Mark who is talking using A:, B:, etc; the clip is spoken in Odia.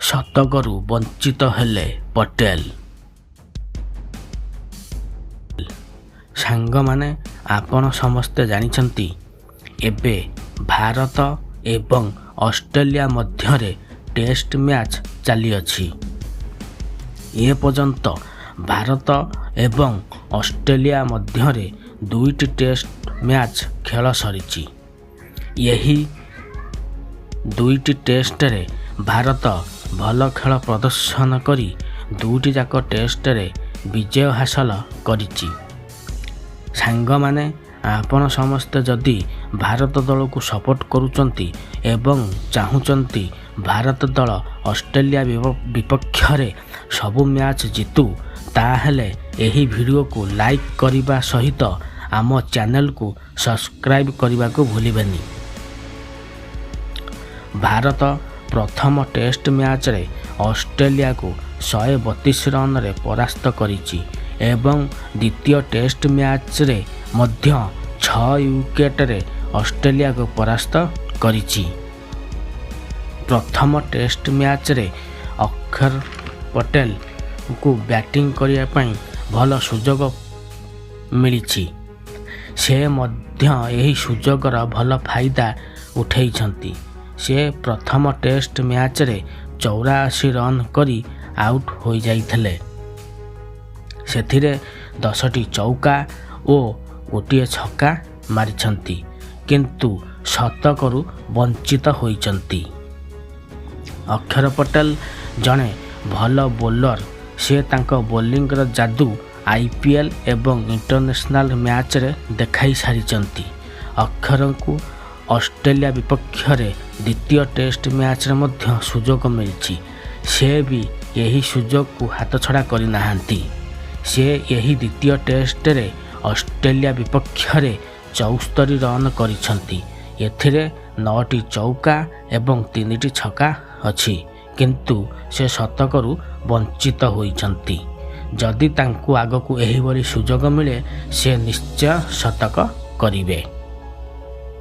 A: ଶତକରୁ ବଞ୍ଚିତ ହେଲେ ପଟେଲ। ସାଙ୍ଗମାନେ, ଆପଣ ସମସ୍ତେ ଜାଣିଛନ୍ତି, ଏବେ ଭାରତ ଏବଂ ଅଷ୍ଟ୍ରେଲିଆ ମଧ୍ୟରେ ଟେଷ୍ଟ ମ୍ୟାଚ୍ ଚାଲିଅଛି। ଏପର୍ଯ୍ୟନ୍ତ ଭାରତ ଏବଂ ଅଷ୍ଟ୍ରେଲିଆ ମଧ୍ୟରେ ଦୁଇଟି ଟେଷ୍ଟ ମ୍ୟାଚ୍ ଖେଳ ସରିଛି। ଏହି ଦୁଇଟି ଟେଷ୍ଟରେ ଭାରତ ଭଲ ଖେଳ ପ୍ରଦର୍ଶନ କରି ଦୁଇଟି ଯାକ ଟେଷ୍ଟରେ ବିଜୟ ହାସଲ କରିଛି। ସାଙ୍ଗମାନେ, ଆପଣ ସମସ୍ତେ ଯଦି ଭାରତ ଦଳକୁ ସପୋର୍ଟ କରୁଛନ୍ତି ଏବଂ ଚାହୁଁଛନ୍ତି ଭାରତ ଦଳ ଅଷ୍ଟ୍ରେଲିଆ ବିପକ୍ଷରେ ସବୁ ମ୍ୟାଚ୍ ଜିତୁ, ତାହେଲେ ଏହି ଭିଡ଼ିଓକୁ ଲାଇକ୍ କରିବା ସହିତ ଆମ ଚ୍ୟାନେଲକୁ ସବସ୍କ୍ରାଇବ୍ କରିବାକୁ ଭୁଲିବେନି। ଭାରତ ପ୍ରଥମ ଟେଷ୍ଟ ମ୍ୟାଚ୍ରେ ଅଷ୍ଟ୍ରେଲିଆକୁ 132 ରନରେ ପରାସ୍ତ କରିଛି ଏବଂ ଦ୍ୱିତୀୟ ଟେଷ୍ଟ ମ୍ୟାଚ୍ରେ ମଧ୍ୟ 6 ୱିକେଟରେ ଅଷ୍ଟ୍ରେଲିଆକୁ ପରାସ୍ତ କରିଛି। ପ୍ରଥମ ଟେଷ୍ଟ ମ୍ୟାଚ୍ରେ ଅକ୍ଷର ପଟେଲଙ୍କୁ ବ୍ୟାଟିଂ କରିବା ପାଇଁ ଭଲ ସୁଯୋଗ ମିଳିଛି। ସେ ମଧ୍ୟ ଏହି ସୁଯୋଗର ଭଲ ଫାଇଦା ଉଠାଇଛନ୍ତି। ସେ ପ୍ରଥମ ଟେଷ୍ଟ ମ୍ୟାଚ୍ରେ 84 ରନ୍ କରି ଆଉଟ୍ ହୋଇଯାଇଥିଲେ। ସେଥିରେ 10ଟି ଚୌକା ଓ ଗୋଟିଏ ଛକା ମାରିଛନ୍ତି, କିନ୍ତୁ ଶତକରୁ ବଞ୍ଚିତ ହୋଇଛନ୍ତି। ଅକ୍ଷର ପଟେଲ ଜଣେ ଭଲ ବୋଲର। ସେ ତାଙ୍କ ବୋଲିଂର ଯାଦୁ ଆଇପିଏଲ୍ ଏବଂ ଇଣ୍ଟରନ୍ୟାସନାଲ ମ୍ୟାଚ୍ରେ ଦେଖାଇ ସାରିଛନ୍ତି। ଅକ୍ଷରଙ୍କୁ ଅଷ୍ଟ୍ରେଲିଆ ବିପକ୍ଷରେ ଦ୍ୱିତୀୟ ଟେଷ୍ଟ ମ୍ୟାଚ୍ରେ ମଧ୍ୟ ସୁଯୋଗ ମିଳିଛି। ସେ ବି ଏହି ସୁଯୋଗକୁ ହାତଛଡ଼ା କରିନାହାନ୍ତି। ସେ ଏହି ଦ୍ୱିତୀୟ ଟେଷ୍ଟରେ ଅଷ୍ଟ୍ରେଲିଆ ବିପକ୍ଷରେ 74 ରନ୍ କରିଛନ୍ତି। ଏଥିରେ ନଅଟି ଚୌକା ଏବଂ ତିନିଟି ଛକା ଅଛି, କିନ୍ତୁ ସେ ଶତକରୁ ବଞ୍ଚିତ ହୋଇଛନ୍ତି। ଯଦି ତାଙ୍କୁ ଆଗକୁ ଏହିଭଳି ସୁଯୋଗ ମିଳେ, ସେ ନିଶ୍ଚୟ ଶତକ କରିବେ।